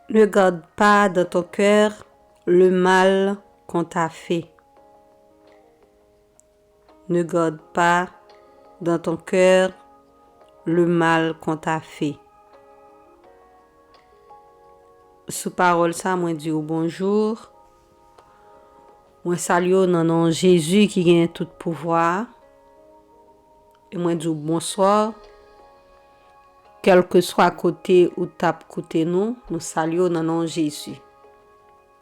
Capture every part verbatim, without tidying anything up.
Ne garde pas dans ton cœur le mal qu'on t'a fait. Ne garde pas dans ton cœur le mal qu'on t'a fait. Sou pawòl sa, mwen di w bonjou. Mwen salye w nan non Jezi ki gen tout pouvwa a. E mwen di w bonswa. Kèlkeswa kote ou t ap koute nou, nou salye w nan non Jezi.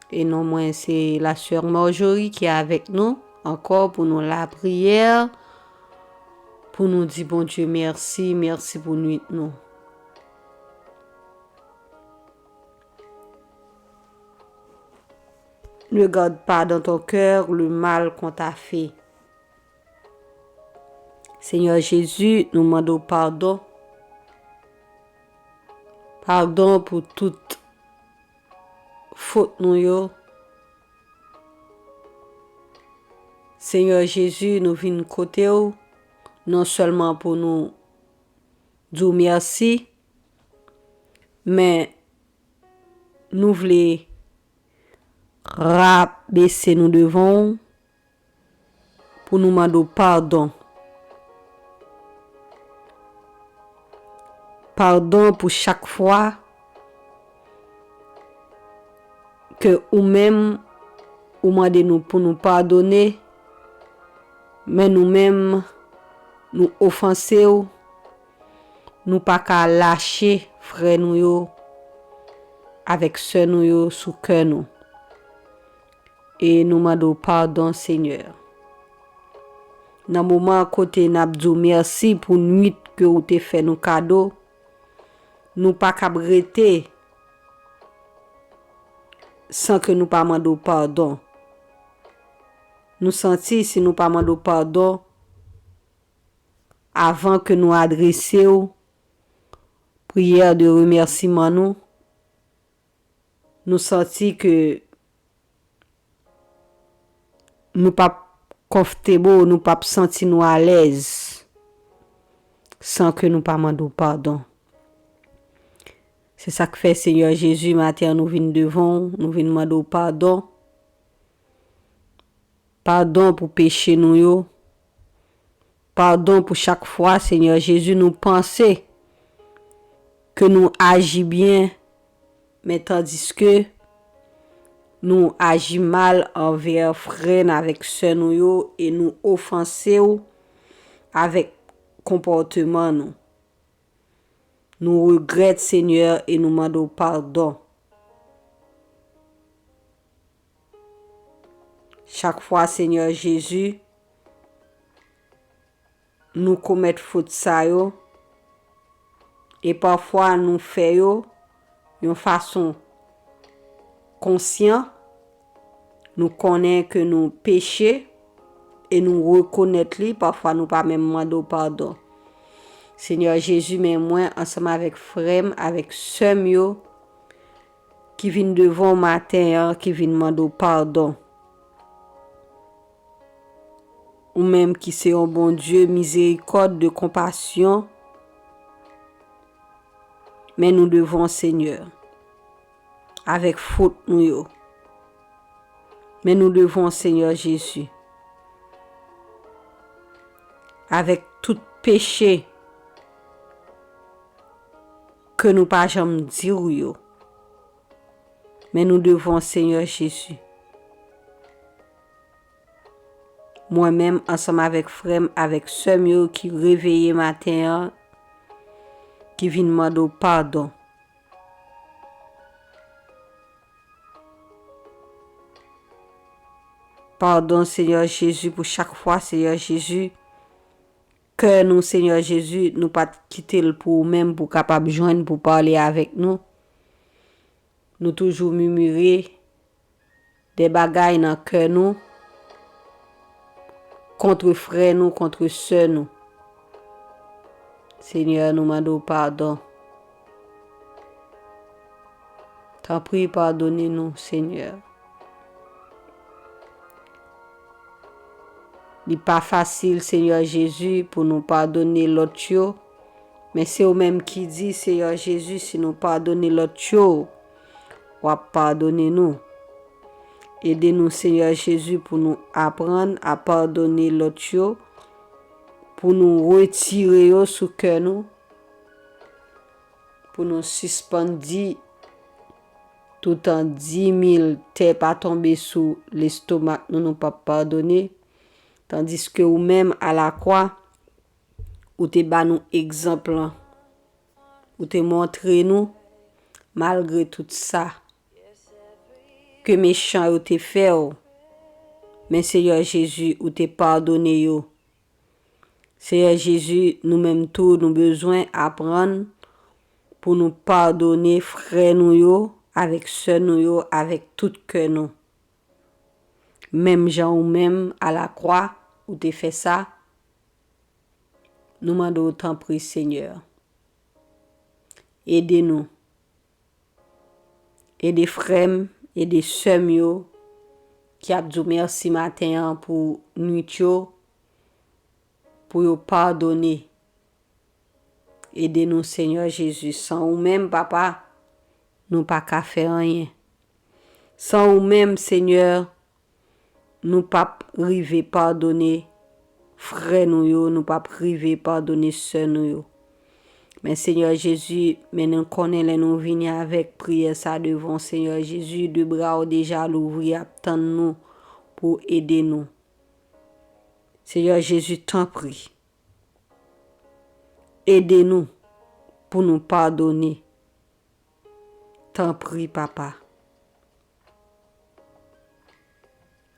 E non mwen se la sè Marjorie ki avèk nou ankò pou nou lapriyè, pou nou di Bondye mèsi, mèsi pou nwit nou. Ne garde pas dans ton cœur le mal qu'on t'a fait. Senyè Jezi, nou mande w padon. Padon pou tout fot nou yo. Senyè Jezi, nou vin kote w, non sèlman pou nou di w mèsi, men nou vle rabese nou devan w pou nou mande w padon. Padon pou chak fwa ke ou menm ou mande nou pou nou padone, men nou menm nou ofanse w, nou pa ka lache frè nou yo avèk sè nou yo sou kè nou. E nou mande w padon, Senyè. Nan moman kote n ap di w mèsi pou nwit ke ou te fè nou kado, nou pa kab rete san ke nou pa mande w padon. Nou santi si nou pa mande w padon, avan ke nou adrese w priyè de remèsiman nou, nou santi ke nou p ap comfortable, nou p ap santi nou alèz san ke nou pa mande w padon. Se sa k fè, Senyè Jezi, maten an nou vin devan w, nou vin mande w padon. Padon pou peche nou yo. Padon pou chak fwa, Senyè Jezi, nou panse ke nou aji byen, men tandiske nou aji mal anvè frè n avèk sè nou yo e nou ofanse w avèk konpòteman nou. Nou regrèt, Senyè, e nou mande w padon. Chak fwa, Senyè Jezi, nou komèt fot sa yo, e pafwa nou fè yo yon fason konsyan, nou konnen ke nou peche e nou rekonèt li, pafwa nou pa menm mande w padon. Senyè Jezi, men mwen ansanm avèk frè m, avèk sè m yo, ki vin devan w maten an, ki vin mande w padon. Ou menm ki se yon Bondye mizerikòd, de konpasyon, men nou devan w, Senyè, avèk fot nou yo. Men nou devan w, Senyè Jezi, avèk tout peche ke nou pa janm di w yo. Men nou devan w, Senyè Jezi. Mwen menm, ansanm avèk frè m, avèk sè m yo ki reveye maten an, ki vin mande w padon. Padon, Senyè Jezi, pou chak fwa, Senyè Jezi. Kè nou, Senyè Jezi, nou pa t kite l pou ou menm, pou w kapab jwenn, pou w pale avèk nou. Nou toujou mimire de bagay nan kè nou kont frè nou, kont sè nou. Senyè, nou mande w padon. Tanpri, padone nou, Senyè. Li pa fasil, Senyè Jezi, pou nou padone lòt yo. Men se ou menm ki di, Senyè Jezi, si nou padone lòt yo, w ap padone nou. Ede nou, Senyè Jezi, pou nou aprann a padone lòt yo, pou nou retire yo sou kè nou, pou nou sispann di, toutan di mil tè pa tonbe sou lestomak nou, nou p ap padone. Tandiske ou menm, alakwa, ou te ba nou egzanp lan. Ou te montre nou, malgre tout sa ke mechan yo te fè w, men Senyè Jezi, ou te padone yo. Senyè Jezi, nou menm tou, nou bezwen aprann pou nou padone frè nou yo, avèk sè nou yo, avèk tout kè nou. Menm jan ou menm, alakwa, ou te fè sa, nou mande w, tanpri, Senyè, ede nou. Ede frè m, ede sè m yo ki ap di w mèsi maten an pou nwit yo, pou yo padone. Ede nou, Senyè Jezi. San ou menm, Papa, nou pa ka fè anyen. San ou menm, Senyè, nou p ap rive padone frè nou yo, nou p ap rive padone sè nou yo. Men Senyè Jezi, men nou konnen lè nou vini avèk priyè sa devan w, Senyè Jezi, de bra w deja louvri ap tann nou pou w ede nou. Senyè Jezi, tanpri, ede nou pou nou padone. Tanpri, Papa.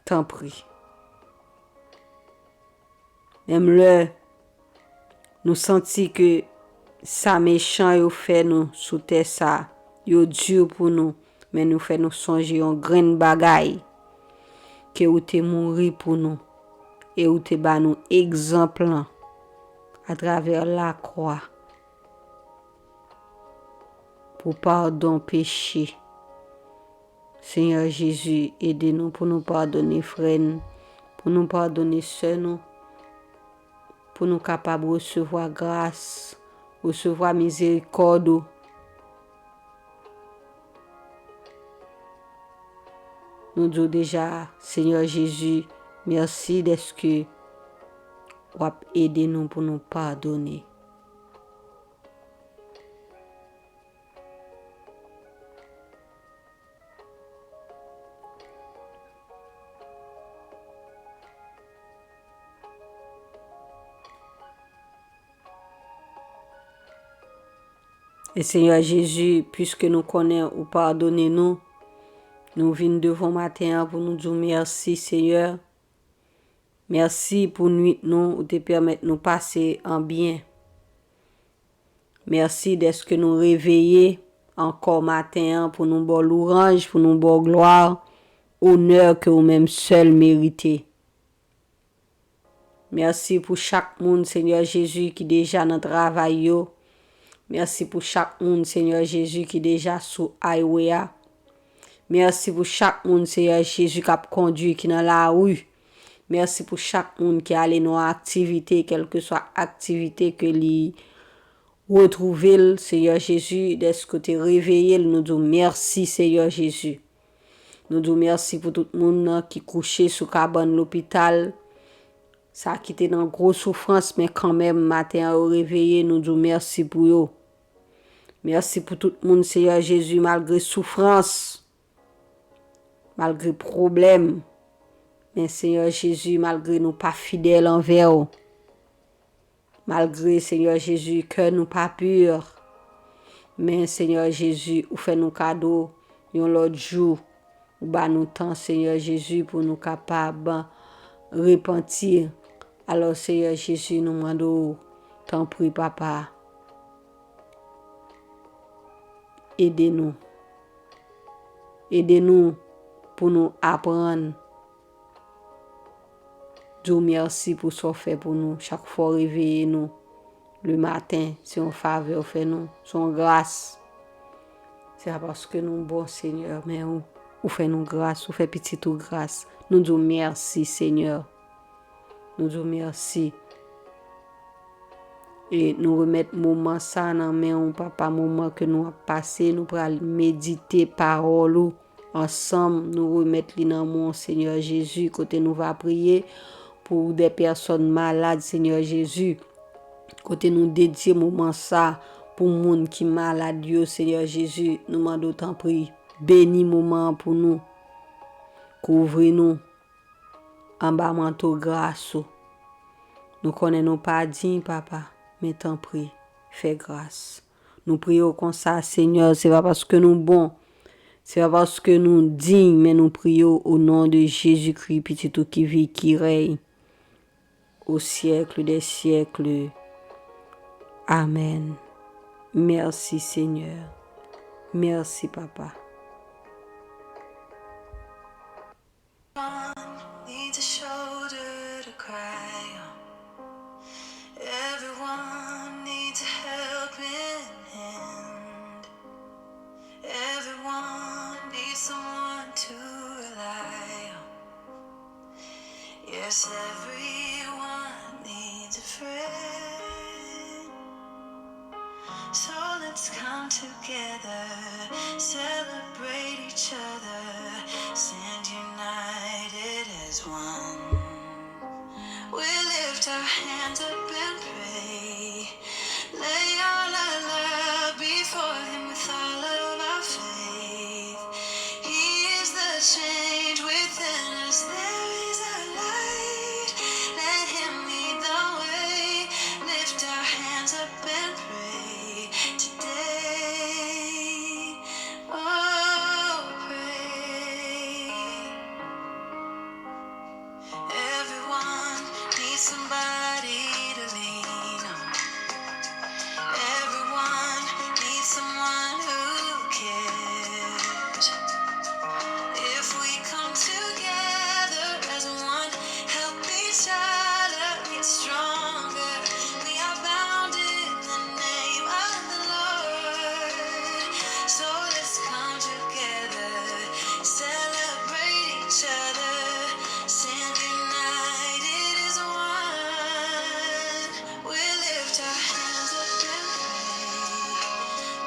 Tanpri. Menm lè nou santi ke sa mechan yo fè nou sou tè sa, yo di pou nou, men nou fè nou sonje yon grenn bagay, ke ou te mouri pou nou, e ou te ba nou egzanp lan atravè lakwa pou padon peche. Senyè Jezi, ede nou pou nou padone frè n, pou nou padone sè nou, pou nou kapab resevwa gras, resevwa mizerikòd ou. Nou di w deja, Senyè Jezi, mèsi dèske w ap ede nou pou nou padone. E Senyè Jezi, piske nou konnen ou padone nou, nou vin devan w maten an pou nou di w mèsi, Senyè. Mèsi pou nwit nou, ou te pèmèt nou pase an byen. Mèsi dèske nou reveye ankò maten an pou nou ba w louwanj, pou nou ba w glwa, onè ke ou menm sèl merite. Mèsi pou chak moun, Senyè Jezi, ki deja nan travay yo. Mèsi pou chak moun, Senyè Jezi, ki deja sou highway a. Mèsi pou chak moun, Senyè Jezi, k ap kondui, ki nan lari. Mèsi pou chak moun ki ale nan yon aktivite, kèlkeswa aktivite ke li retwouve l, Senyè Jezi, dèske w te reveye l, nou di w mèsi, Senyè Jezi. Nou di w mèsi pou tout moun nan ki kouche sou kabann lopital, sa ki te nan gwo soufrans, men kanmenm, maten an, yo reveye, nou di w mèsi pou yo. Mèsi pou tout moun, Senyè Jezi, malgre soufrans, malgre pwoblèm, men, Senyè Jezi, malgre nou pa fidèl anvè w, malgre, Senyè Jezi, kè nou pa pi, men, Senyè Jezi, ou fè nou kado yon lòt jou. Ou ba nou tan, Senyè Jezi, pou nou kapab repanti. Alò, Senyè Jezi, nou mande w, tanpri, Papa, ede nou. Ede nou pou nou aprann di w mèsi pou sa w fè pou nou. Chak fwa w reveye nou le maten, se yon favè w fè nou, se yon gras. Se pa paske nou bon, Senyè, men ou, ou fè nou gras, ou fè pitit ou gras. Nou di w mèsi, Senyè. Nou di w mèsi. E nou remèt moman sa nan men w, Papa, moman ke nou ap pase, nou pral medite pawòl ou ansanm, nou remèt li nan men w, Senyè Jezi, kote nou va priye pou de pèsòn malad, Senyè Jezi, kote nou dedye moman sa pou moun ki malad yo, Senyè Jezi, nou mande w tanpri, beni moman an pou nou, kouvri nou anba manto gras ou. Nou konnen nou pa diy, Papa, men tanpri, fè gras. Nou priye w konsa, Senyè, se pa paske nou bon, se pa paske nou diy, men nou priye w o non de Jezikri, Pitit ou ki viv, ki rèy o syèk dè syèk. Amèn. Mèsi, Senyè. Mèsi, Papa. Everyone needs a shoulder to cry on. Everyone needs a helping hand. Everyone needs someone to rely on. Yes, everyone needs a friend. So let's come together, celebrate each other, stand united as one. We lift our hands up and pray, lay all our love before Him with all of our faith. He is the change within us, there is a light, let Him lead the way. Lift our hands up and pray today. Oh, pray. Everyone needs somebody to lean on. Everyone needs someone who cares. If we come together as one, help each other get stronger, we are bound in the name of the Lord. So let's come together, celebrate each other, stand united as one. We lift our hands up and pray,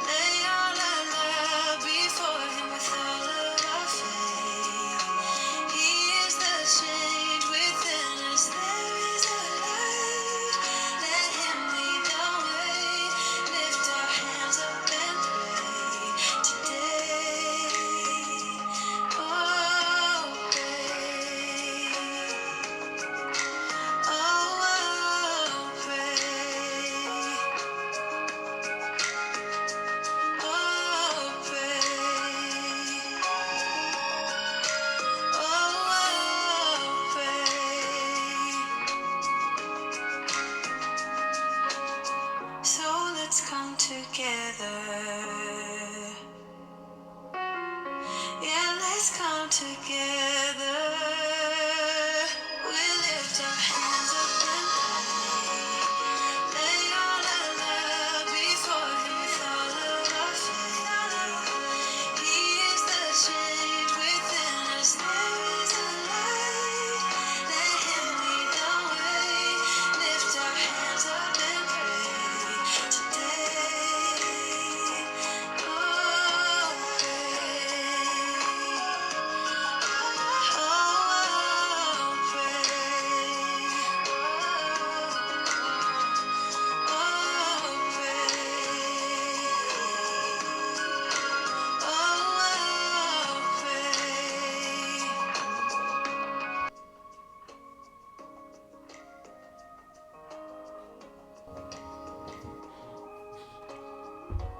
lay all our love before Him with all of our faith. He is the change within us, there is a light, let Him lead the way. Lift our hands up and pray today. Oh, pray. Oh, oh, pray. Oh, pray. Oh, oh, pray. So let's come together. Yeah, let's come together. We lift our hands up and pray. Lay all our love before Him with all of our faith. He is the change within us. There is a light. Let Him lead the way. Lift our hands up and pray today.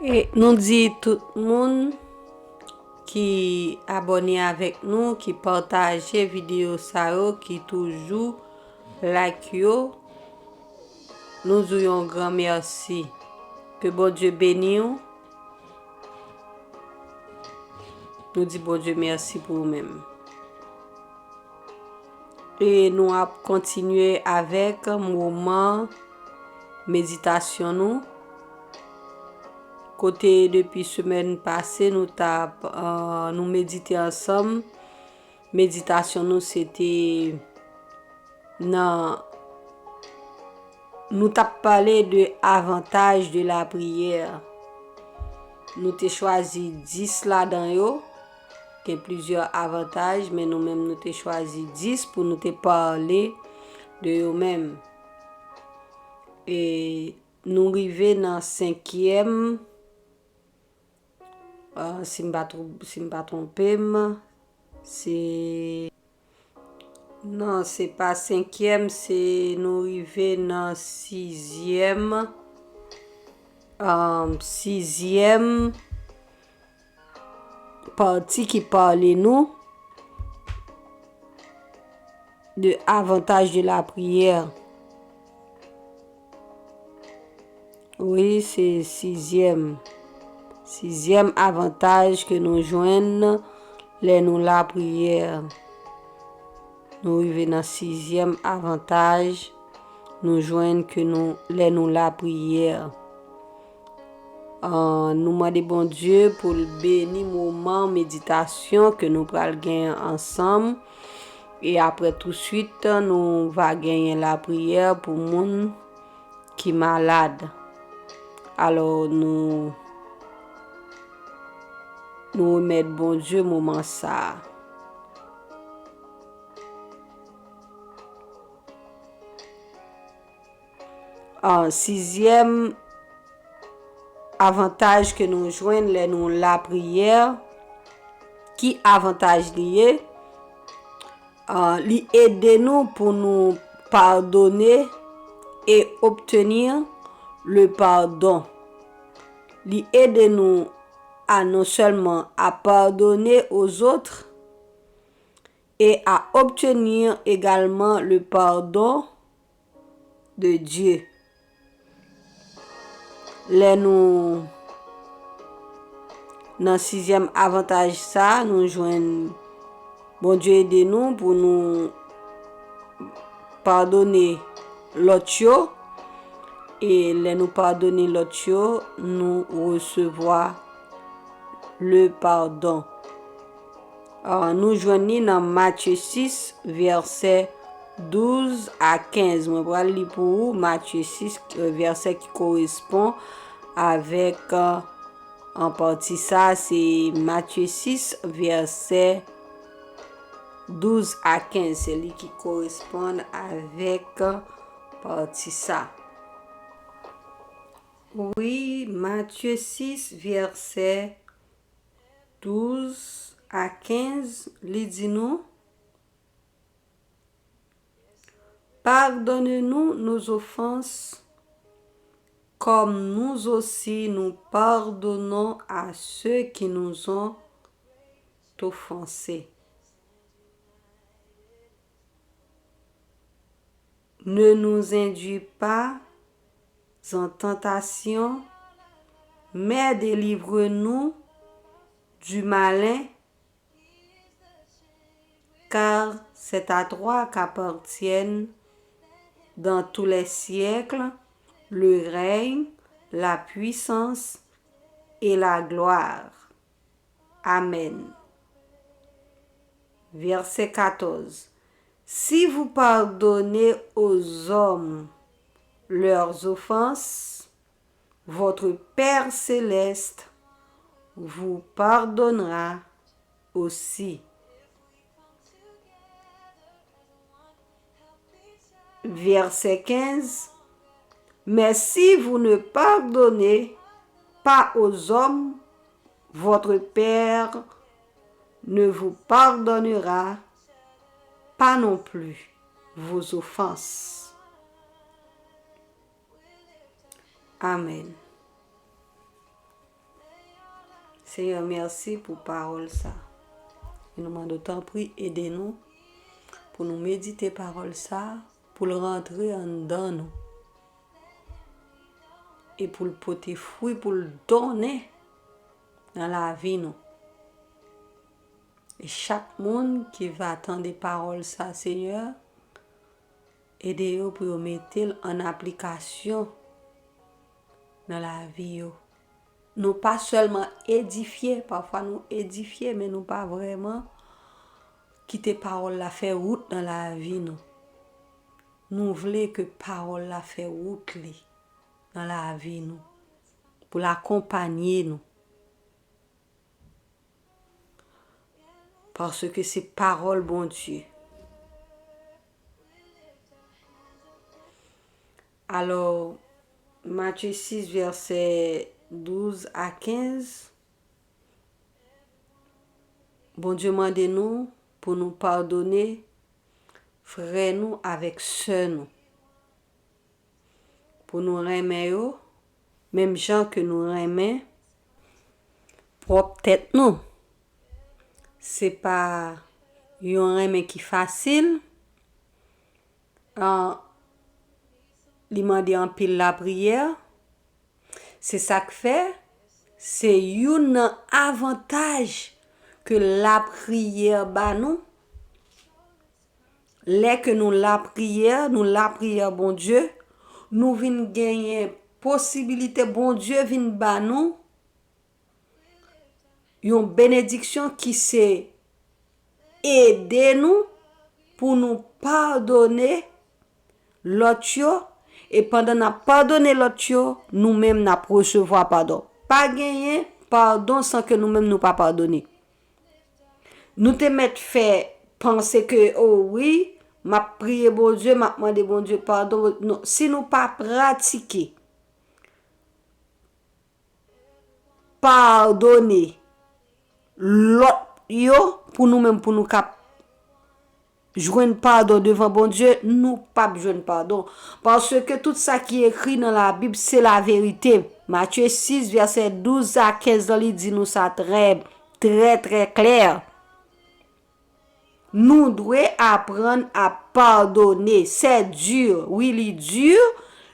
E nou di tout moun ki abòne avèk nou, ki pataje videyo sa yo, ki toujou like yo, nou di w yon gran mèsi. Ke Bondye beni w. Nou di Bondye mèsi pou ou menm. E nou ap kontinye avèk moman meditasyon nou. Kote depi semèn pase nou t ap, eh, nou medite ansanm. Meditasyon nou se te nan Nou t ap pale de avantaj de lapriyè. Nou te chwazi dis ladan yo. Gen plizyè avantaj, men nou menm nou te chwazi dis pou nou te pale de yo menm. E nou rive nan senkyèm, ah, si m pa twon-, si m pa twonpe m, se, non, se pa senkyèm, se nou rive nan sizyèm, ah, sizyèm pati ki pale nou de avantaj de lapriyè. Wi, se sizyèm. Sizyèm avantaj ke nou jwenn lè nou lapriyè. Nou rive nan sizyèm avantaj nou jwenn ke nou, lè nou lapriyè. Ah, nou mande Bondye pou l beni moman meditasyon ke nou pral gen ansanm. E apre touswit, nou va genyen lapriyè pou moun ki malad. Alò, nou, nou remèt Bondye moman sa a. Ah, sizyèm avantaj ke nou jwenn lè nou lapriyè, ki avantaj li ye? Ah, li ede nou pou nou pardonner et obtenir le pardon. Li ede nou à non seulement à pardonner aux autres et à obtenir également le pardon de Dieu. Lè nou nan sizyèm avantaj sa, nou jwenn Bondye ede nou pou nou padone lòt yo. E lè nou padone lòt yo, nou resevwa le pardon. Ah, nou jwenn li nan Matye sis, vèsè douz a kenz. Mwen pral li pou ou Matye sis, eh, vèsè ki korespon avèk, eh, an pati sa, se Matye sis, vèsè douz a kenz. Se li ki korespon avèk pati sa. Wi, Matye sis, vèsè douz a kenz, li di nou, Pardonnez-nous nos offenses, comme nous aussi nous pardonnons à ceux qui nous ont offensés. Ne nous induis pas en tentation, mais délivre-nous du malin, car c'est à toi qu'appartiennent dans tous les siècles le règne, la puissance et la gloire. Amen. Verset quatorze. Si vous pardonnez aux hommes leurs offenses, votre Père céleste vous pardonnera aussi. Verset quinze. Mais si vous ne pardonnez pas aux hommes, votre Père ne vous pardonnera pas non plus vos offenses. Amen. Senyè, mèsi pou pawòl sa. E nou mande w, tanpri, ede nou pou nou medite pawòl sa, pou l rantre anndan nou. E pou l pote fwi, pou l donnen nan lavi nou. E chak moun ki va tande pawòl sa, Senyè, ede yo pou yo mete l an aplikasyon nan lavi yo. Nou pa sèlman edifye, pafwa nou edifye, men nou pa vrèman kite pawòl la fè wout nan lavi nou. Nou vle ke pawòl la fè wout li nan lavi nou, pou l akonpanye nou. Paske se pawòl Bondye. Alò, Matye sis, vèsè douz a kenz, Bondye mande nou pou nou padone frè nou avèk sè nou. Pou nou renmen yo, menm jan ke nou renmen pwòp tèt nou. Se pa yon renmen ki fasil. An, li mande anpil lapriyè. Se sa k fè, se youn nan avantaj ke lapriyè ba nou. Lè ke nou lapriyè, nou lapriyè Bondye, nou vin genyen posibilite Bondye vin ba nou yon benediksyon ki se ede nou pou nou padone lòt yo, e pandan n ap padone lòt yo, nou menm n ap resevwa padon. Pa genyen padon san ke nou menm nou pa padone. Nou te mèt fè panse ke, o wi, m ap priye Bondye, m ap mande Bondye padon. Non, si nou pa pratike padone lòt yo, pou nou menm, pou nou kap jwenn padon devan Bondye, nou p ap jwenn padon. Paske tout sa ki ekri nan Labib, se laverite. Matye sis, vèsè douz a kenz lan, li di nou sa trè, trè, trè klè. Nou dwe aprann a padone. C'est dur. Wi, li di.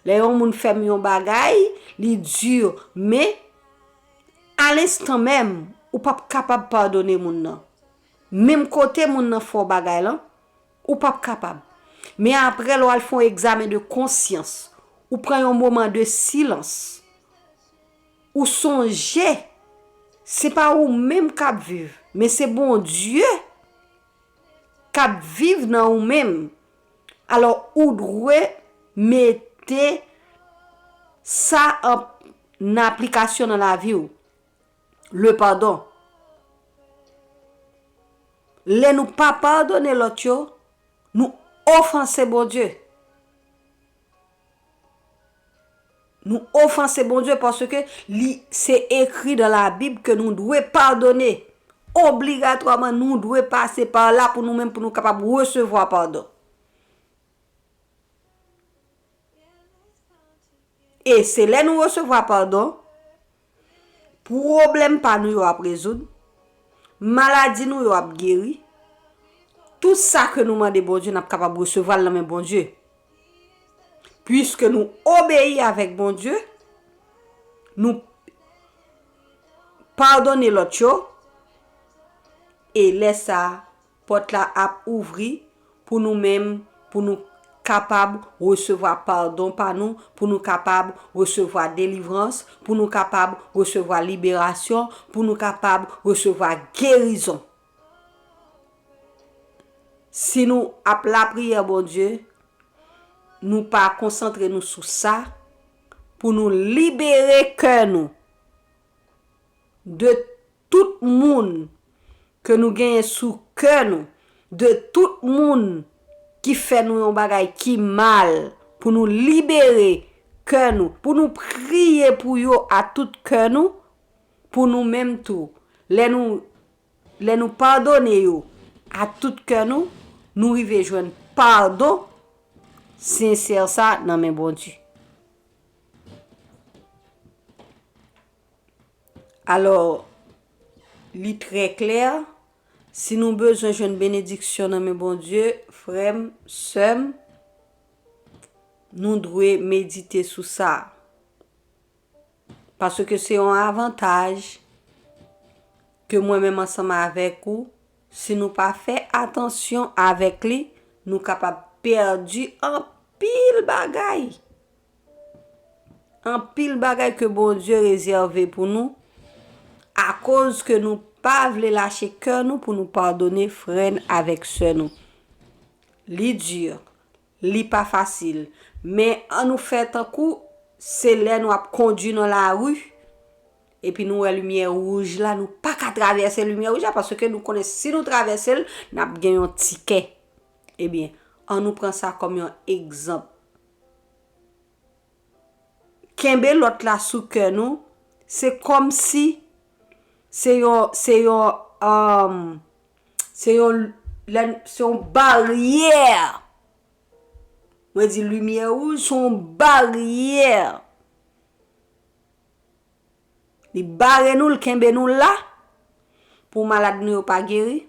Lè yon moun fè m yon bagay, li di. Men, a lenstan menm, ou p ap kapab padone moun nan. Menm kote moun nan fè w bagay lan, ou p ap kapab. Men apre, lè w al fè yon egzamen de konsyans, ou pran yon moman de silans, ou sonje, se pa ou menm k ap viv, men se Bondye k ap viv nan ou menm. Alò, ou dwe mete sa an aplikasyon nan lavi w. Le pardon. Lè nou pa padone lòt yo, nou ofanse Bondye. Nou ofanse Bondye paske li, se ekri dan Labib ke nou dwe padone. Obligatwaman, nou dwe pase pa la pou nou menm, pou nou kapab resevwa padon. E se lè nou resevwa padon, pwoblèm pa nou yo ap rezoud, maladi nou yo ap geri, tout sa ke nou mande Bondye, n ap kapab resevwa l nan men Bondye. Piske nou obeyi avèk Bondye, nou padone lòt yo, e lè sa a, pòt la ap ouvri pou nou menm, pou nou kapab resevwa padon pa nou, pou nou kapab resevwa delivrans, pou nou kapab resevwa liberasyon, pou nou kapab resevwa gerizon. Si nou ap lapriyè Bondye, nou pa konsantre nou sou sa, pou nou libere kè nou de tout moun ke nou genyen sou kè nou, de tout moun ki fè nou yon bagay ki mal, pou nou libere kè nou, pou nou priye pou yo a tout kè nou, pou nou menm tou. Lè nou, lè nou padone yo a tout kè nou, nou rive jwenn padon sensè sa nan men Bondye. Alò, li trè klè, si nou bezwen jwenn benediksyon nan men Bondye, frè m, sè m, nou dwe medite sou sa. Paske se yon avantaj ke mwen menm ansanm avèk ou, si nou pa fè atansyon avèk li, nou kapab pèdi anpil bagay. Anpil bagay ke Bondye rezève pou nou, akoz ke nou pa vle lache kè nou pou nou padone frè n avèk sè nou. Li di, Li pa fasil. Men ann nou fè tankou se lè nou ap kondui nan lari, epi nou wè limyè wouj la, nou pa ka travèse limyè wouj la, paske nou konnen si nou travèse l, n ap gen yon tikè. Ebyen, ann nou pran sa kòm yon egzanp. Kenbe lòt la sou kè nou, se kòmsi se yon, se yon, um, se yon, se yon baryè. Mwen di limyè wouj, se yon baryè. Li bare nou, l kenbe nou la, pou malad nou yo pa geri,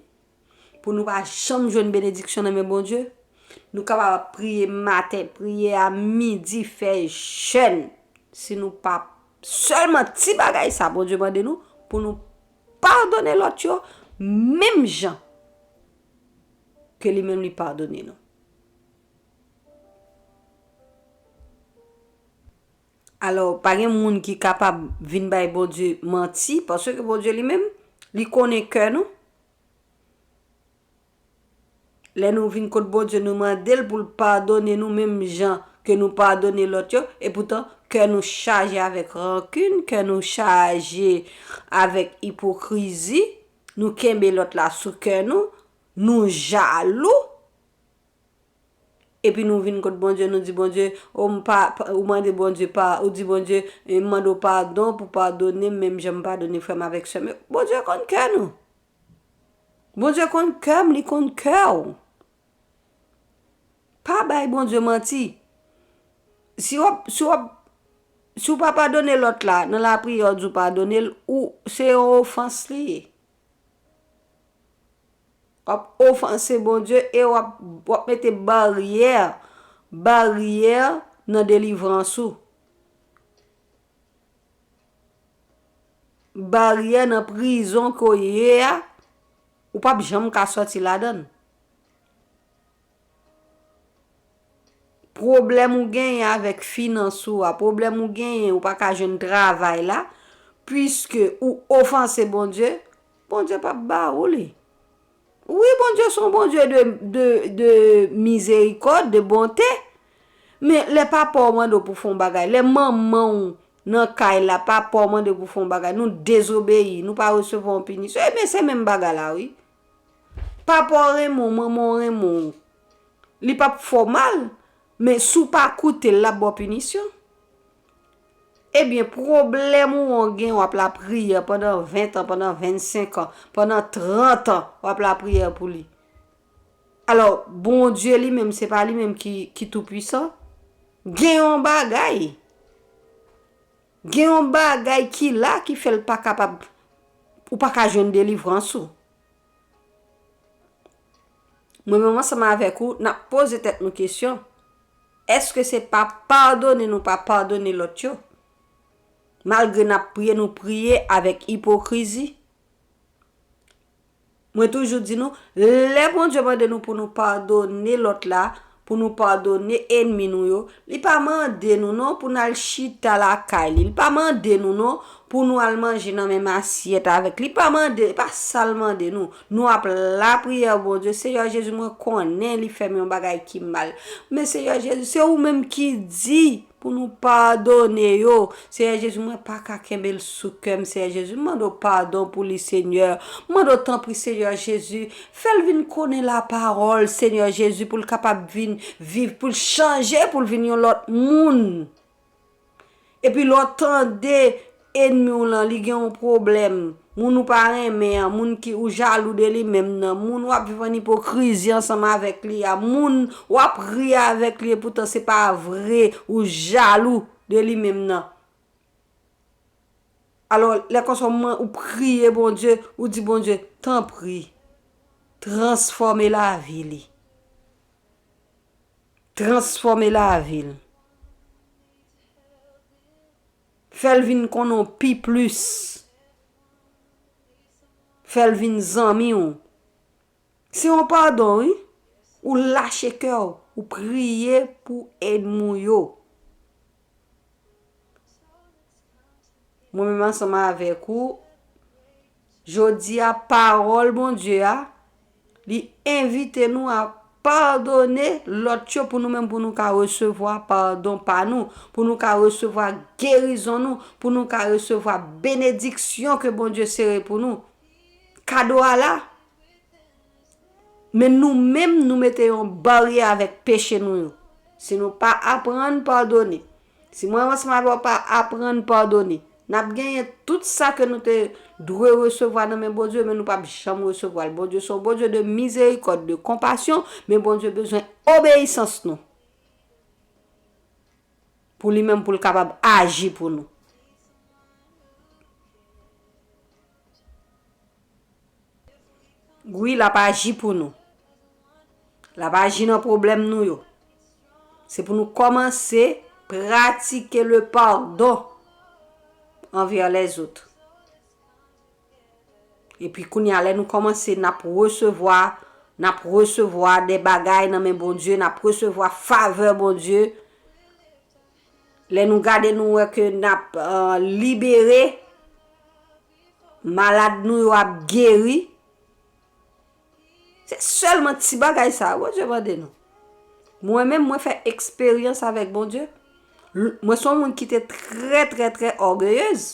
pou nou pa janm jwenn benediksyon nan men Bondye. Nou kapab ap priye maten, priye a midi, fè jèn. Si nou pa sèlman ti bagay sa Bondye mande nou, pou nou padone lòt yo, menm jan ke li menm li padone nou. Alò, pa gen moun ki kapab vin bay Bondye manti, paske Bondye li menm, li konnen kè nou. Lè nou vin kot Bondye, nou mande l pou l padone nou menm jan ke nou padone lòt yo, epoutan kè nou chaje avèk rankin, kè nou chaje avèk ipokrizi, nou kenbe lòt la sou kè nou, nou jalou. Epi nou vin kot Bondye, nou di Bondye, o m pa, pa- ou mande Bondye pa, ou di Bondye, e, m mande w padon pou padone m, menm jan m padone frè m avèk sè m yo. Bondye konn kè nou. Bondye konn kè m, li konn kè w. Pa bay Bondye manti. Si w ap, si w ap, si w pa padone lòt la, nan lapriyè w di w padone l, ou, se yon ofans li ye. W ap ofanse Bondye e w ap, w ap mete baryè, baryè nan delivrans ou. Baryè nan prizon ke w ye a, ou p ap janm ka sòti ladan l. Pwoblèm ou genyen avèk finans ou a, pwoblèm ou genyen, ou pa ka jwenn travay la, piske ou ofanse Bondye, Bondye p ap ba ou li. Wi, Bondye se yon Bondye de, de, de mizerikòd, de bonte. Men lè papa w mande w pou fè yon bagay, lè manman w nan kay la, papa w mande w pou fè yon bagay, nou dezobeyi, nou pa resevwa yon pinisyon, ebyen se menm bagay la, wi. Papa w renmen w, manman w renmen w. Li p ap fè w mal, men si w pa koute l, l ap ba w pinisyon. Ebyen, pwoblèm ou an gen, w ap lapriyè pandan ven tan, pandan vennsenk an, pandan trant an, w ap lapriyè pou li. Alò, Bondye li menm, se pa li menm ki, ki toupwisan. Gen yon bagay. Gen yon bagay ki la ki fè l pa kapab, ou pa ka jwenn delivrans ou. Mwen menm ansanm avèk ou, n ap poze tèt nou kesyon, èske se pa padone nou pa padone lòt yo? Malgre n ap priye, nou priye avèk ipokrizi? Mwen toujou di nou, lè Bondye mande nou pou nou padone lòt la, pou nou padone ènmi nou yo, li pa mande nou non pou n al chita lakay li. Li pa mande nou non pou nou al manje nan menm asyèt avèk li. Li pa mande, li pa sa l mande nou. Nou ap lapriyè Bondye, Seyè Jezi, mwen konnen li fè m yon bagay ki mal. Men Seyè Jezi, se ou menm ki di pou nou padone yo. Seyè Jezi, mwen pa ka kenbe l sou kè m, Seyè Jezi. M mande w padon pou li, Senyè. M mande w tanpri, Seyè Jezi, fè l vin konnen lapawòl, Senyè Jezi, pou l kapab vin viv, pou l chanje, pou l vin yon lòt moun. Epi lè w tande ènmi w lan, li gen yon pwoblèm, moun ou pa renmen an, moun ki ou jalou de li menm nan, moun w ap viv an ipokrizi ansanm avèk li a, moun w ap ri avèk li, epoutan se pa vre, ou jalou de li menm nan. Alò, lè konsa w man-, ou priye Bondye, ou di Bondye, tanpri, transfòme lavi li. Transfòme lavi l. Fè l vin konnen w pi plis. Fè l vin zanmi w. Se yon padon, wi. Ou lache kè w, ou priye pou ènmi w yo. Mwen menm ansanm avèk ou, jodi a, pawòl Bondye a, li envite nou a padone lòt yo pou nou menm, pou nou ka resevwa padon pa nou, pou nou ka resevwa gerizon nou, pou nou ka resevwa benediksyon ke Bondye sere pou nou. Kado a la. Men nou menm, nou mete yon baryè avèk peche nou yo. Si nou pa aprann padone, si mwen ansanm avè w pa aprann padone, n ap genyen tout sa ke nou te dwe resevwa nan men Bondye, men nou p ap janm resevwa l. Bondye se yon Bondye de mizerikòd, de konpasyon, men Bondye bezwen obeyisans nou. Pou li menm, pou l kapab aji pou nou. Wi, l ap aji pou nou. L ap aji nan pwoblèm nou yo. Se pou nou kòmanse pratike le pardon envers les autres. Epi kounye a, lè nou kòmanse, n ap resevwa, n ap resevwa de bagay nan men Bondye, n ap resevwa favè Bondye. Lè nou gade, nou wè ke n ap, euh, libere, malad nou yo ap geri. Se sèlman ti bagay sa a Bondye mande nou. Mwen menm, mwen fè eksperyans avèk Bondye. L-, mwen se yon moun ki te trè, trè, trè ògeyez.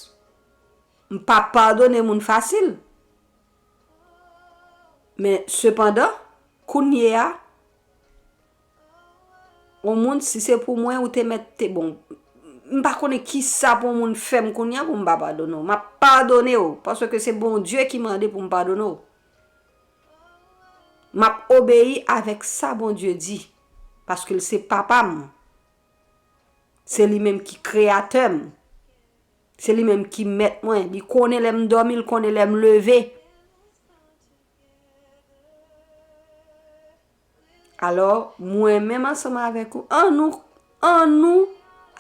M pa padone moun fasil. Men, sepandan, kounye a, yon moun, si se pou mwen, ou te mèt te bon. M pa konnen ki sa pou yon moun fè m kounye a pou m pa padone w. M ap padone w, paske se Bondye ki mande pou m padone w. M ap obeyi avèk sa Bondye di, paske l se papa m. Se li menm ki kreyatè m. Se li menm ki mèt mwen. Li konnen lè m dòmi, li konnen lè m leve. Alò, mwen menm ansanm avèk ou, annou, annou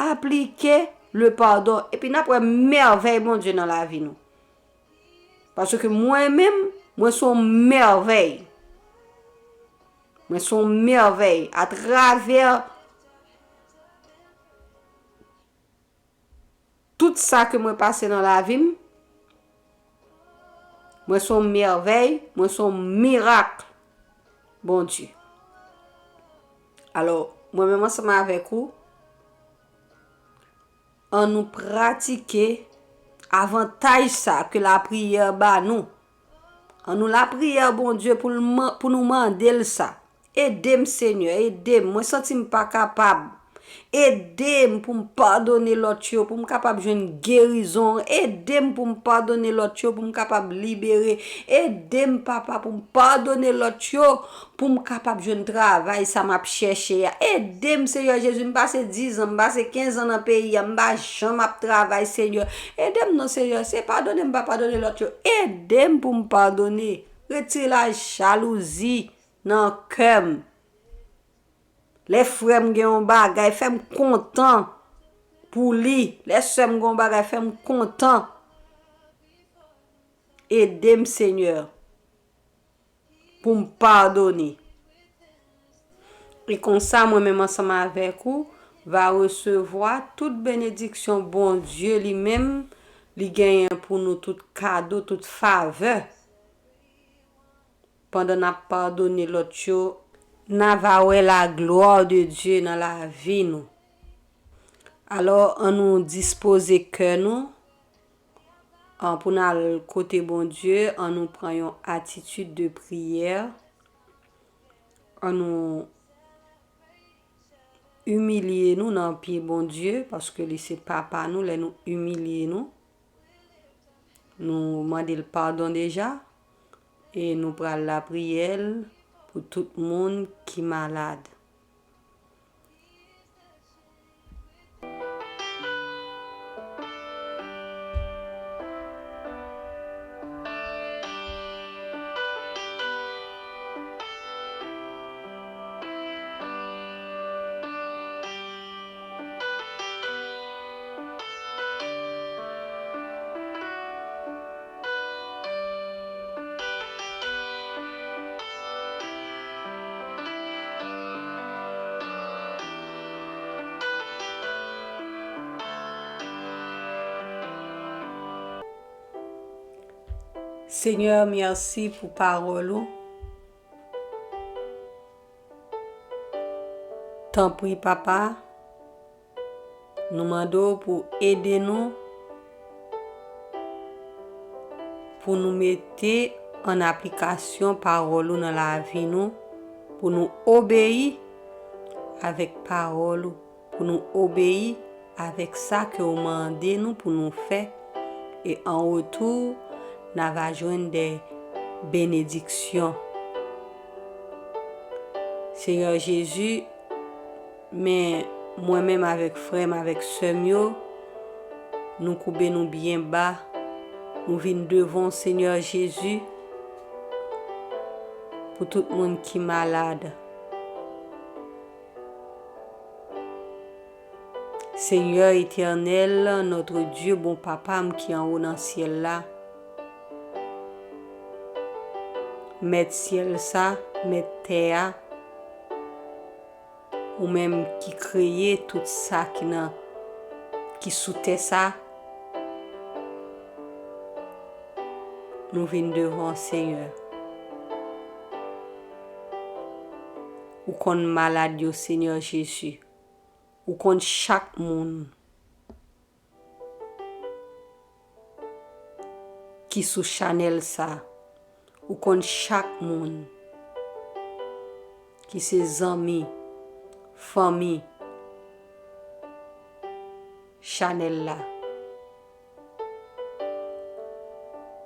aplike le pardon. Epi n ap wè mèvèy Bondye nan lavi nou. Paske mwen menm, mwen se yon mèvèy. Mwen se yon mèvèy. Atravè tout sa ke mwen pase nan lavi m, mwen se yon mèvèy, mwen se yon mirak Bondye. Alò, mwen menm ansanm avèk ou, annou pratike avantaj sa ke lapriyè ba nou. Annou lapriyè Bondye pou l man-, pou nou mande l sa. Ede m, Senyè, ede m. Mwen santi m pa kapab. Ede m pou m padone lòt yo, pou m kapab jwenn gerizon. Ede m pou m padone lòt yo, pou m kapab libere. Ede m, Papa, pou m padone lòt yo, pou m kapab jwenn travay sa m ap chèche a. Ede m, Senyè Jezi, m pase diz an, m pase kenz an nan peyi a, m pa janm ap travay, Senyè. Ede m non, Senyè, se padone m pa padone lòt yo. Ede m pou m padone. Retire lajalouzi nan kè m. Lè frè m gen yon bagay, fè m kontan pou li. Lè sè m gen yon bagay, fè m kontan. Ede m, Senyè, pou m padone. E konsa, mwen menm ansanm avèk ou, va resevwa tout benediksyon Bondye li menm, li genyen pou nou, tout kado, tout favè. Pandan n ap padone lòt yo, n a va wè la gloire de Dieu nan lavi nou. Alò, annou dispoze kè nou, an, pou n al kote Bondye, annou pran yon atitid de priyè, annou imilye nou nan pye Bondye, paske li se Papa nou, lè nou imilye nou, nou mande l padon deja, e nou pral lapriyè l pou tout moun ki malad. Senyè, mèsi pou pawòl ou. Tanpri, Papa, nou mande w pou ede nou, pou nou mete ann aplikasyon pawòl ou nan lavi nou, pou nou obeyi avèk pawòl ou, pou nou obeyi avèk sa ke w mande nou pou nou fè, e an retou, n a va jwenn de benediksyon. Senyè Jezi, men mwen menm avèk frè m, avèk sè m yo, nou koube nou byen ba, nou vin devan w, Senyè Jezi, pou tout moun ki malad. Senyè Etènèl, notre Dieu, bon Papa m ki anwo nan syèl la, Mèt syèl sa, Mèt tè a, ou menm ki kreye tout sa ki nan, ki sou tè sa, nou vin devan w, Senyè. Ou konn malad yo, Senyè Jezi. Ou konn chak moun ki sou chanèl sa. Ou konn chak moun ki se zanmi, fanmi chanèl la.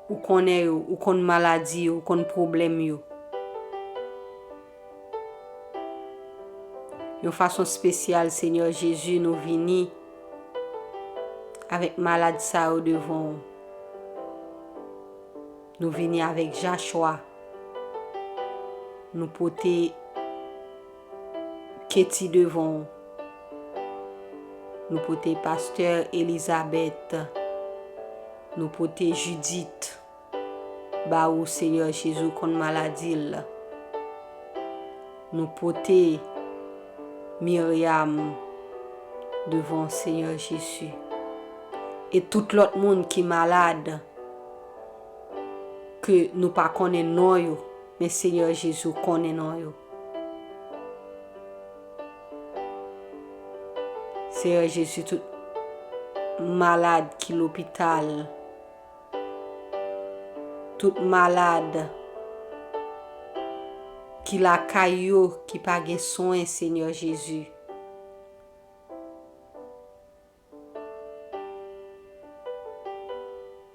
Ou konnen yo, ou konn maladi yo, ou konn pwoblèm yo. Yon fason espesyal, Senyè Jezi, nou vini avèk malad sa yo devan w. Nou vini avèk Jachwa. Nou pote Keti devan w. Nou pote pastè Elizabèt. Nou pote Jidit ba ou, Senyè Jezi, w konn maladi l. Nou pote Miryam devan w, Senyè Jezi. E tout lòt moun ki malad, ke nou pa konnen non yo, men Senyè Jezi, w konnen non yo. Senyè Jezi, tout malad ki lopital, tout malad ki lakay yo, ki pa gen swen, Senyè Jezi.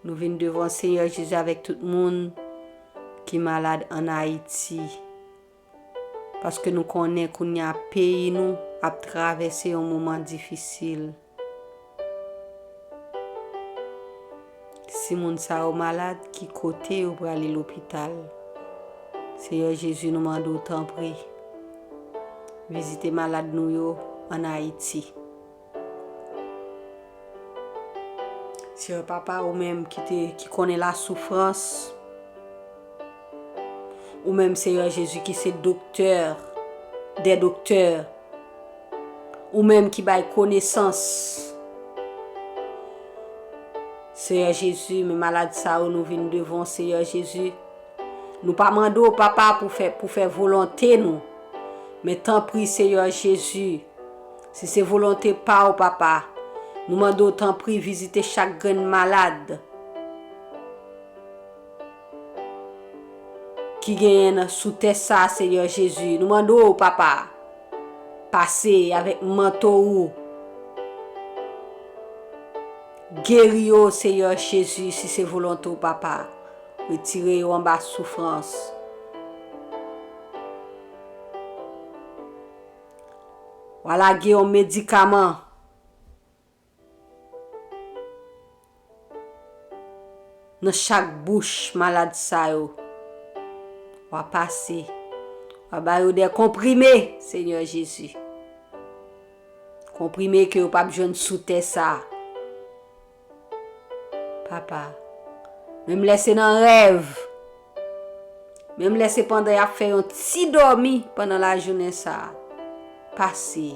Nou vin devan Senyè Jezi avèk tout moun ki malad ann Ayiti. Paske nou konnen kounye a peyi nou ap travèse yon moman difisil. Si moun sa yo malad, ki kote yo prale lopital? Senyè Jezi, nou mande w tanpri, vizite malad nou yo ann Ayiti. Senyè Papa, ou menm ki te, ki konnen lasoufrans, ou menm, Senyè Jezi, ki se doktè dè doktè, ou menm ki bay konesans. Senyè Jezi, men malad sa yo, nou vin devan w, Senyè Jezi. Nou pa mande w, Papa, pou fè, pou fè volonte nou. Men tanpri, Senyè Jezi, si se volonte pa w, Papa, nou mande w, tanpri, vizite chak grenn malad ki genyen nan, sou tè sa, Senyè Jezi. Nou mande w, Papa, pase avèk manto ou. Geri yo, Senyè Jezi, si se volonte w, Papa. Retire yo anba soufrans. W a lage yon medikaman nan chak bouch malad sa yo. W a pase. W a ba yo de konprime, Senyè Jezi. Konprime ke yo p ap jwenn sou tè sa. Papa, menm lè se nan rèv, menm lè se pandan y ap fè yon ti dòmi pandan lajounen sa a, pase.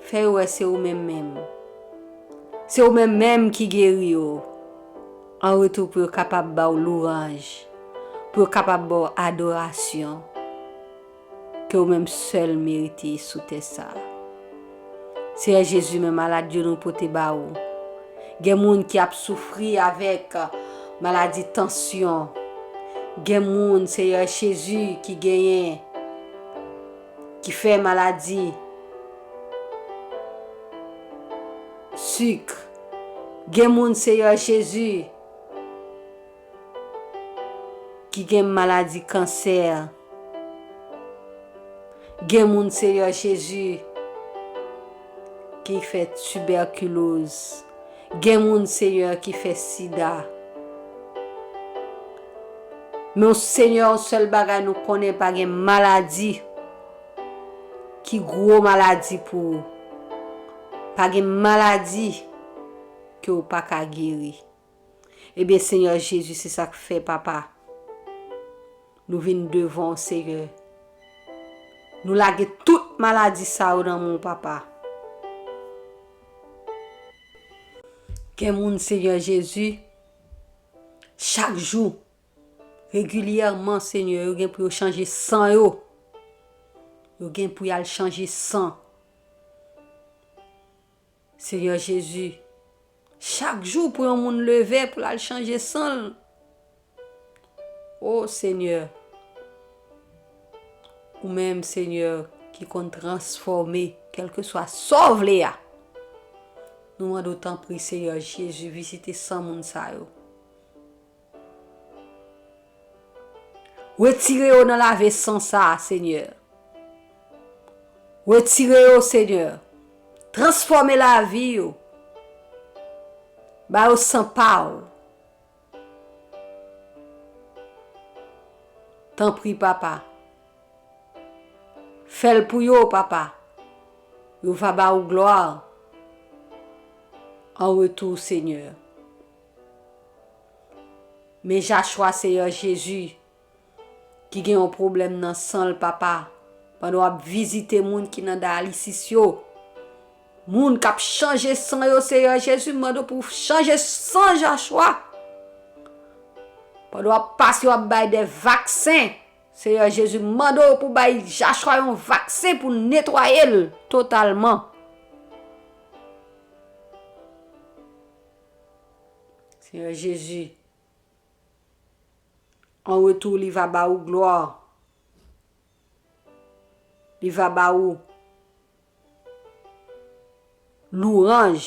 Fè yo wè se ou menm menm. Se ou menm menm ki geri yo. An retou pou yo kapab ba w louwanj, pou yo kapab ba w adorasyon. ke ou menm sèl merite sou tè sa a. Seyè Jezi, men maladi yo nou pote ba ou. Gen moun ki ap soufri avèk maladi tansyon. Gen moun, Seyè Jezi, ki genyen, ki fè maladi sik. Gen moun, Seyè Jezi, ki gen maladi kansè. Gen moun, Seyè Jezi, ki fè tibèkiloz. Gen moun, Seyè, ki fè sida. Men, Seyè, yon sèl bagay nou konnen, pa gen maladi ki gwo maladi pou ou. Pa gen maladi ke ou pa ka geri. Ebyen, Seyè Jezi, se sa k fè, Papa, nou vin devan w, Seyè. Nou lage tout maladi sa yo nan men w, Papa. Gen moun, Seyè Jezi, chak jou, regilyèman, Seyè, yo gen pou yo chanje san yo. Yo gen pou y al chanje san. Seyè Jezi, chak jou pou yon moun leve pou l al chanje san l. O Seyè, ou menm, Seyè, ki konn transfòme kèlkeswa sa w vle a. Nou mande w, tanpri, Seyè Jezi, vizite san moun sa yo. Retire yo nan lave san sa a, Seyè. Retire yo, Seyè. Transfòme lavi yo. Ba yo san pa w. Tanpri, Papa. Fè l pou yo, Papa. Yo va ba ou glwa an retou, Seyè. Men Jachwa, Seyè Jezi, ki gen yon pwoblèm nan san l, Papa, pandan w ap vizite moun ki nan dayalisis yo, moun k ap chanje san yo, Seyè Jezi, m mande w pou w chanje san Jachwa. Pandan w ap pase, w ap bay de vaksen, Seyè Jezi, m mande w pou w bay Jachwa yon vaksen pou netwaye l totalman. Seyè Jezi, an retou, li va ba ou glwa. Li va ba ou lwanj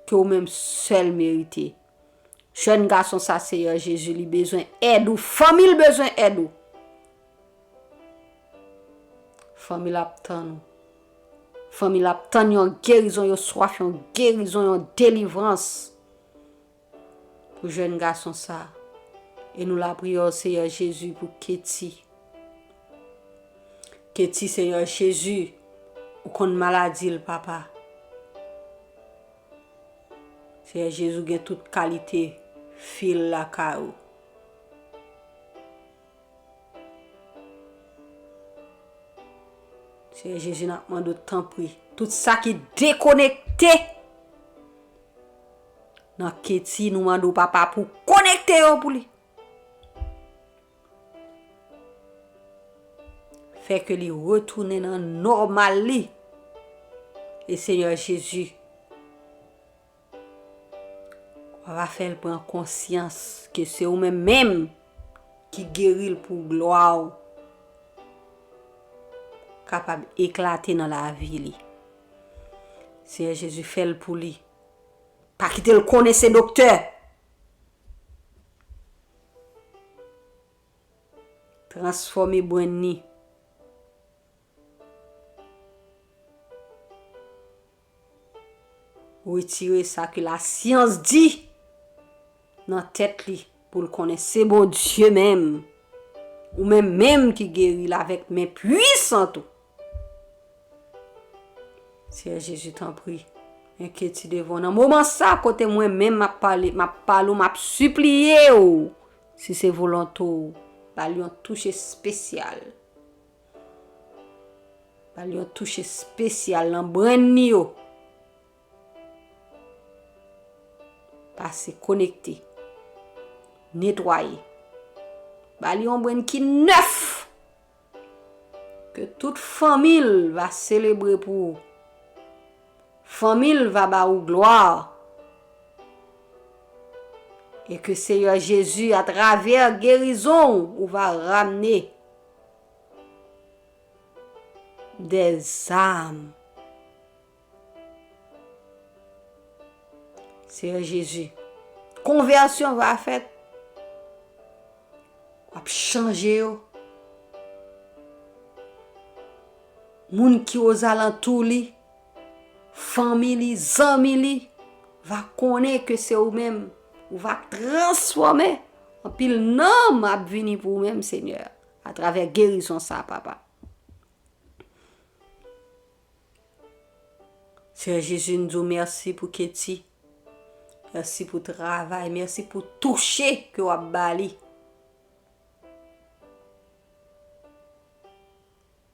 ke ou menm sèl merite. Jèn gason sa, Seyè Jezi, li bezwen èd ou. Fanmi l bezwen èd ou. Fanmi l ap tann ou. Fanmi l ap tann yon gerizon, yo swaf yon gerizon, yon delivrans pou jèn gason sa. E nou lapriyè w, Seyè Jezi, pou Keti. Keti, Seyè Jezi, ou konn maladi l, Papa. Seyè Jezi, ou gen tout kalite fil lakay ou. Seyè Jezi, n ap mande w, tanpri, tout sa ki dekonekte nan Keti, nou mande w, Papa, pou w konekte yo pou li. Fè ke li retounen nan nòmal li. E Seyè Jezi, w a fè l pran konsyans ke se ou menm menm ki geri l pou glwa w kapab eklate nan lavi li. Seyè Jezi, fè l pou li. Pa kite l konnen se doktè. Transfòme brenn li. Retire sa ke lasyans di nan tèt li pou l konnen se Bondye menm. Ou menm menm ki geri l avèk men pwisant ou. Seyè Jezi, tanpri, enkyeti devan w. Nan moman sa, kote mwen menm m ap pale, m ap pale w, m ap sipliye w, si se volonte w, ba l yon touch espesyal. Ba l yon touch espesyal nan brenn li yo. Pase konekte. Netwaye. Ba li yon brenn ki nèf. Ke tout fanmi l va selebre pou ou. Fanmi l va ba ou glwa. E ke Seyè Jezi, atravè gerizon w, ou va ramne dè zam. Seyè Jezi, konvèsyon va fèt. W ap chanje yo. Moun ki ozalantou li, fanmi li, zanmi li, va konnen ke se ou menm. Ou va transfòme. Anpil nanm ap vini pou ou menm, Senyè, atravè gerizon sa, papa. Seyè Jezi, n di w mèsi pou Keti. Mèsi pou travay. Mèsi pou touche ke w ap ba li.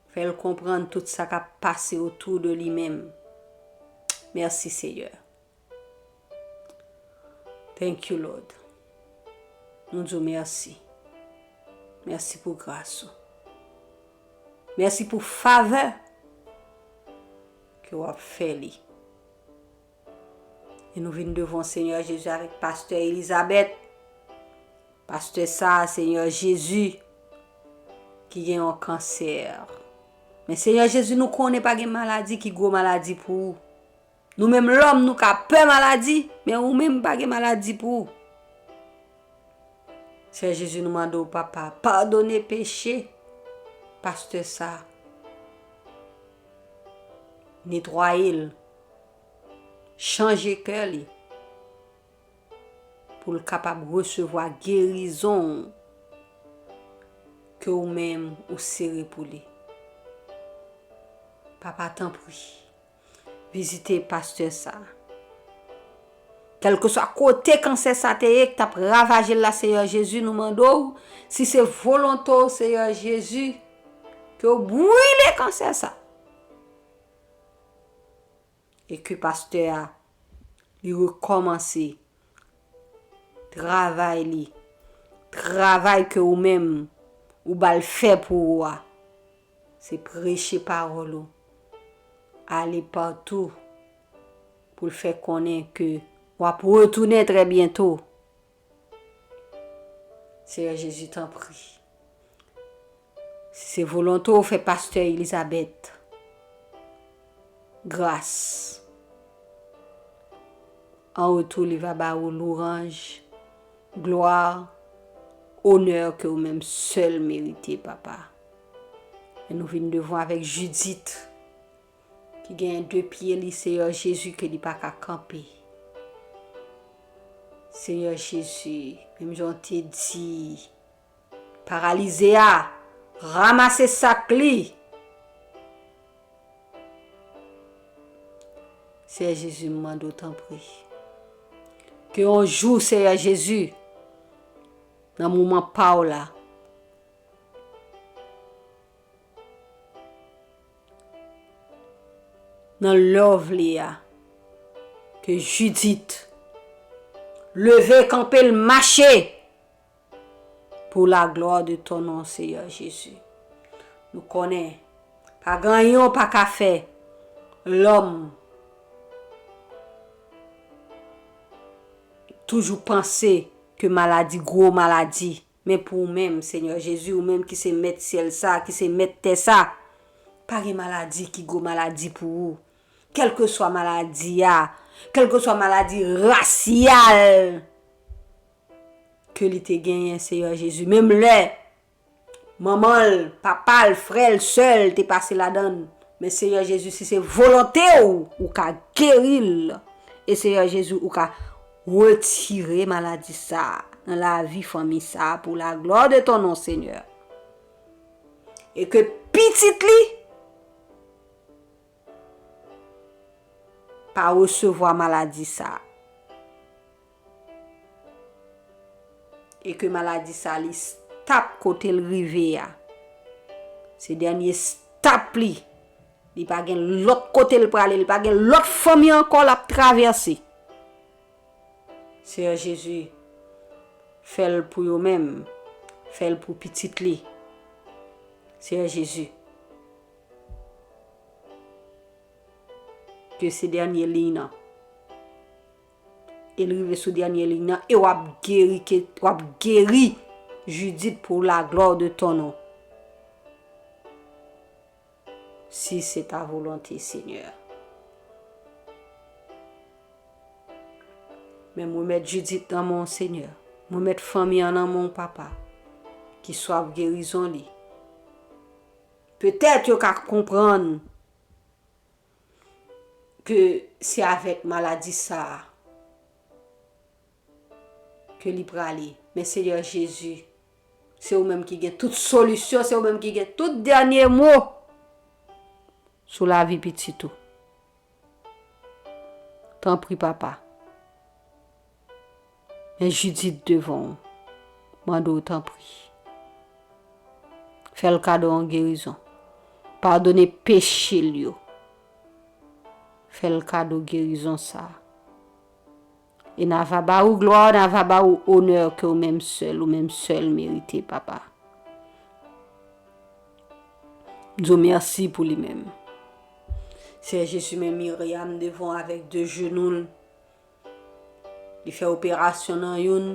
Fè l konprann tout sa k ap pase otou de li menm. Mèsi, Seyè. Thank you, Lord. Nou di w mèsi. Mèsi pou gras ou. Mèsi pou favè ke w ap fè li. E nou vin devan Senyè Jezi avèk pastè Elizabeth. Pastè sa a, Senyè Jezi, ki gen yon kansè. Men Senyè Jezi, nou konnen pa gen maladi ki gwo maladi pou ou. Nou menm lòm, nou ka pè maladi, men ou menm pa gen maladi pou ou. Senyè Jezi, nou mande w, papa, padone peche pastè sa. Netwaye l, chanje kè li, pou l kapab resevwa gerizon ke ou menm ou sere pou li. Papa, tanpri, vizite pastè sa. Kèlkeswa kote kansè sa te ye, k t ap ravaje l la, Seyè Jezi, nou mande w, si se volonte w, Seyè Jezi, ke w brile kansè sa. E ke pastè a, li rekòmanse travay li, travay ke ou menm, ou ba l fè pou ou a. Se preche pawòl ou. Ale patou pou l fè konnen ke w ap retounen trè byento. Seyè Jezi, tanpri. Si se volonte w, fè pastè Elizabeth gras. An retou, li va ba ou louranj, glwa, onè ke ou menm sèl merite, papa. E nou vin devan avèk Jidit, ki genyen de pye li, Seyè Jezi, ke li pa ka kanpe. Seyè Jezi, menm jan w te di paralize a, ranmase sak li. Seyè Jezi, m mande w, tanpri. Ke yon jou, Seyè Jezi, nan moman pa w la, nan love li a, ke Jidit leve kanpe l mache pour la gloire de ton nom, Seyè Jezi. Nou konnen, pa gen anyen w pa ka fè. Lòm toujou panse ke maladi, gwo maladi. Men pou ou menm, Senyè Jezi, ou menm ki se mèt syèl sa, ki se mèt tè sa, pa gen maladi ki gwo maladi pou ou. Kèlkeswa maladi a, kèlkeswa maladi rasyal ke li te genyen, Seyè Jezi. Menm lè manman l, papa l, frè l, sè l te pase ladan l. Men Seyè Jezi, si se volonte w, ou ka geri l. E Seyè Jezi, ou ka retire maladi sa a nan lavi fanmi sa a pour la gloire de ton nom, Seigneur. E ke pitit li pa resevwa maladi sa a. E ke maladi sa a, li stop kote l rive a. Se dènye stop li. Li pa gen lòt kote l prale, li pa gen lòt fanmi ankò l ap travèse. Seyè Jezi, fè l pou yo menm, fè l pou pitit li. Seyè Jezi, ke se dènye liy nan. E l rive sou dènye liy nan, e w ap geri, ke w ap geri Judith pour la gloire de ton nom. Si c'est ta volonté, Seigneur. Men mwen met Judith nan men w, Senyè. Mwen met fanmi an nan men w, Papa. Ki swav gerizon li. Petèt yo ka konprann ke se avèk maladi sa a ke li prale. Men Senyè Jezi, se ou menm ki gen tout solisyon, se ou menm ki gen tout dènye mo sou lavi pitit ou. Tanpri, Papa. Men Judith devan w, mande w tanpri. Fè l kado yon gerizon. Padone peche l yo. Fè l kado gerizon sa a. E n a va ba ou glwa, n a va ba ou onè ke ou menm sèl, ou menm sèl merite, Papa. M di w mèsi pou li menm. Senyè Jezi, men Myriam devan w avèk de jenou l. Li fè operasyon nan youn,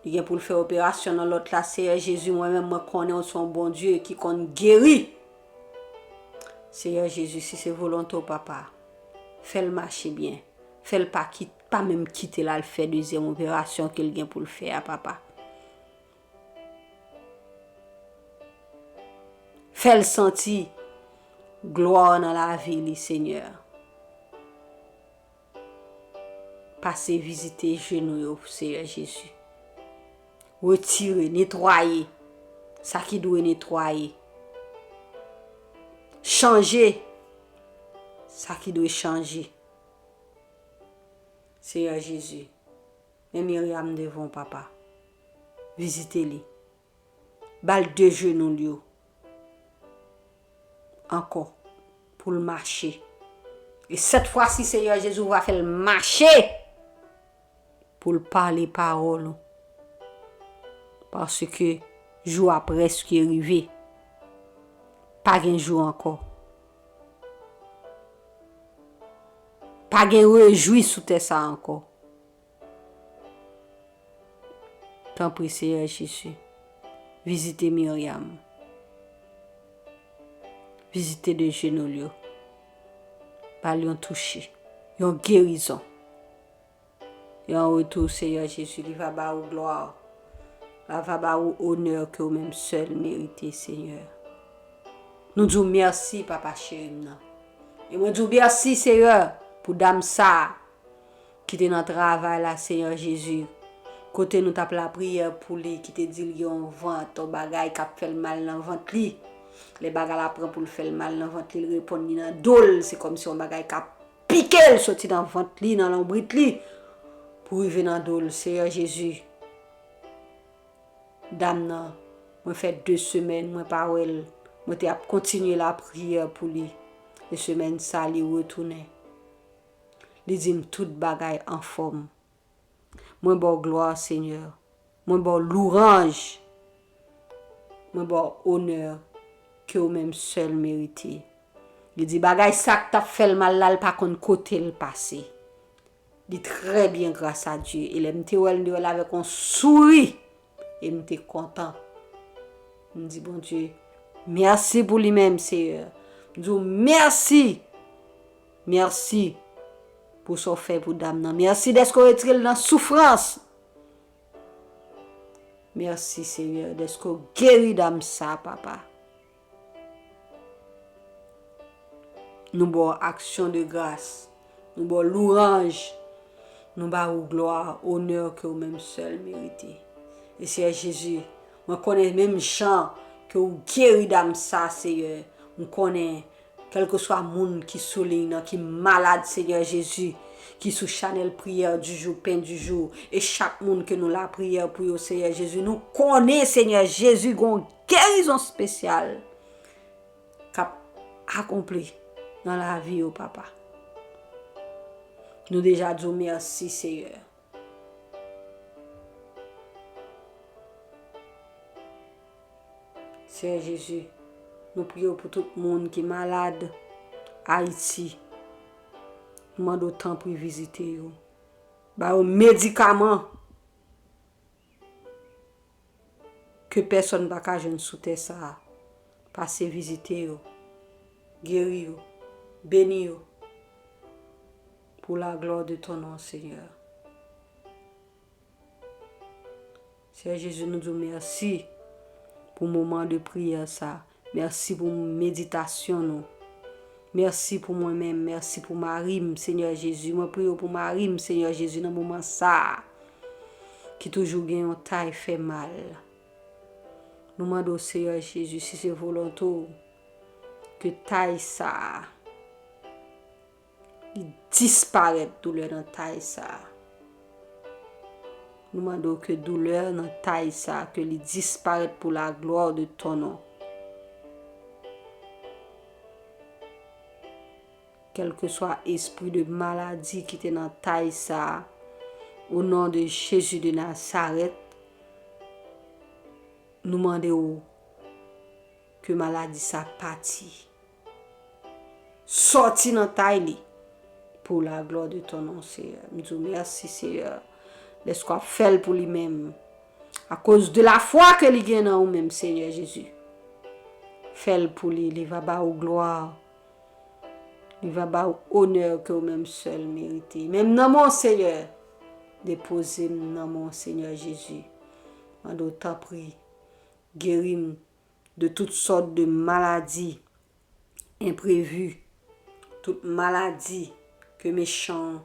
li gen pou l fè operasyon nan lòt la. Senyè Jezi, mwen menm, mwen konnen w se yon Bondye ki konn geri. Senyè Jezi, si se volonte w, Papa, fè l mache byen. Fè l pa kit-, pa menm kite l al fè dezyèm operasyon ke l gen pou l fè a, Papa. Fè l santi glwa w nan lavi li, Senyè. Pase vizite jenou yo, Senyè Jezi. Retire, netwaye sa ki dwe netwaye. Chanje sa ki dwe chanje. Senyè Jezi, men Myriam devan w, Papa. Vizite li. Ba l de jenou l yo ankò pou l mache. E sèt fwa si, Senyè Jezi, ou va fè l mache pou l pale pawòl ou. Paske jou a prèske rive. Pa gen jou ankò. Pa gen rejwi sou tè sa ankò. Tanpri, Senyè Jezi, vizite Myriam. Vizite de jenou l yo. Ba l yon touche, yon gerizon. E an retou, Senyè Jezi, li va ba ou glwa. Li va ba ou onè ke ou menm sèl merite, Senyè. Nou di w mèsi, Papa cheri m nan. E mwen di w mèsi, Senyè, pou dam sa a ki te nan travay la, Senyè Jezi. Kote nou t ap lapriyè pou li, ki te di l gen yon vant, yon bagay k ap fè l mal nan vant li. Lè bagay la pran pou l fè l mal nan vant li, l reponn li nan do l. Se kòmsi yon bagay k ap pike l soti nan vant li, nan lonbrit li, pou rive nan do l. Senyè Jezi, dam nan, mwen fè de semèn mwen pa wè l. Mwen te ap kontinye lapriyè pou li. E semèn sa, li retounen. Li di m tout bagay anfòm. Mwen ba w glwa, Senyè. Mwen ba w louwanj. Mwen ba w onè ke ou menm sèl merite. Li di bagay sa k t ap fè l mal la, l pa konn kote l pase. Li trè byen, gras a Dye. E lè m te wè l, m te wè l avèk yon souri. E m te kontan. M di Bondye mèsi pou li menm, Senyè. M di w mèsi. Mèsi pou sa w fè pou dam nan. Mèsi dèske w retire l nan soufrans. Mèsi, Senyè, dèske w geri dam sa, Papa. Nou ba w aksyon de gras. Nou ba w louwanj. Nou ba ou glwa, onè ke ou menm sèl merite. E Senyè Jezi, mwen konnen menm jan ke ou geri dam sa, Senyè, m konnen kèlkeswa moun ki sou liy nan, ki malad, Senyè Jezi, ki sou chanèl priyè du jour, pen du jour, e chak moun ke nou lapriyè pou yo, Senyè Jezi, nou konnen, Senyè Jezi, gon gerizon espesyal k ap akonpli nan lavi yo, Papa. Nou deja di w mèsi, Senyè. Senyè Jezi, nou priye w pou tout moun ki malad Ayiti. Nou mande w tanpri vizite yo. Ba yo medikaman ke pèsonn pa ka jwenn sou tè sa a. Pase vizite yo, geri yo, beni yo. Pour la gloire de ton nom, Seigneur. Seyè Jezi, nou di w mèsi pou moman de priyè sa. Mèsi pou meditasyon nou. Mèsi pou mwen menm, mèsi pou mari m, Seyè Jezi. Mwen priye w pou mari m, Seyè Jezi, nan moman sa a, ki toujou gen yon tay fè mal. Nou mande w, Seyè Jezi, si se volonte w, ke tay sa a, li disparèt, doulè nan tay sa a. Nou mande w ke doulè nan tay sa a, ke li disparèt pour la gloire de ton nom. Kèlkeswa espri de maladi ki te nan tay sa a, au nom de Jésus de Nazareth, nou mande w ke maladi sa pati. Sòti nan tay li. Pour la gloire de ton nom, Seyè. M di w mèsi, Seyè. Dèske w ap fè l pou li menm. Akoz de lafwa ke li gen nan ou menm, Seyè Jezi. Fè l pou li, li va ba ou glwa. Li va ba ou onè ke ou menm sèl merite. Menm nan men w, Seyè. Depoze m nan men w, Seyè Jezi. Mande w tanpri, geri m de tout sòt de maladi enprevi, tout maladi ke mechan an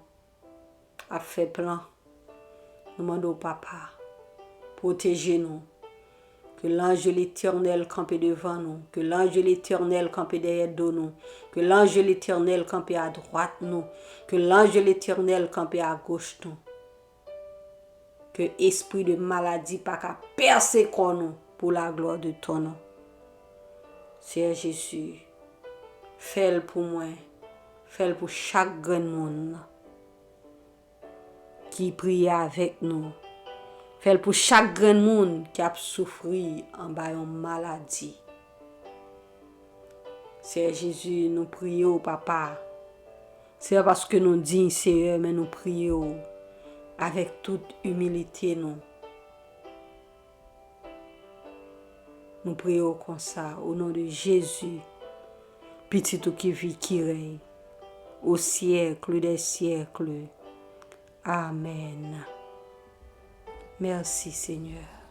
ap fè plan. Nou mande w, Papa, pwoteje nou. Ke l'ange de l'Éternel kanpe devan nou, ke l'ange de l'Éternel kanpe dèyè do nou, ke l'ange de l'Éternel kanpe adwat nou, ke l'ange de l'Éternel kanpe agoch nou. Ke espri de maladi pa ka pèse kò nou pour la gloire de ton nom. Seyè Jezi, fè l pou mwen, fè l pou chak grenn moun ki priye avèk nou, fè l pou chak grenn moun ki ap soufri anba yon maladi. Seyè Jezi, nou priye w, Papa. Se pa paske nou diy, Seyè, men nou priye w avèk tout imilite nou. Nou priye w konsa, au nom de Jésus, Pitit ou ki viv, ki rèy, au siècle des siècles. Amèn. Mèsi, Seyè.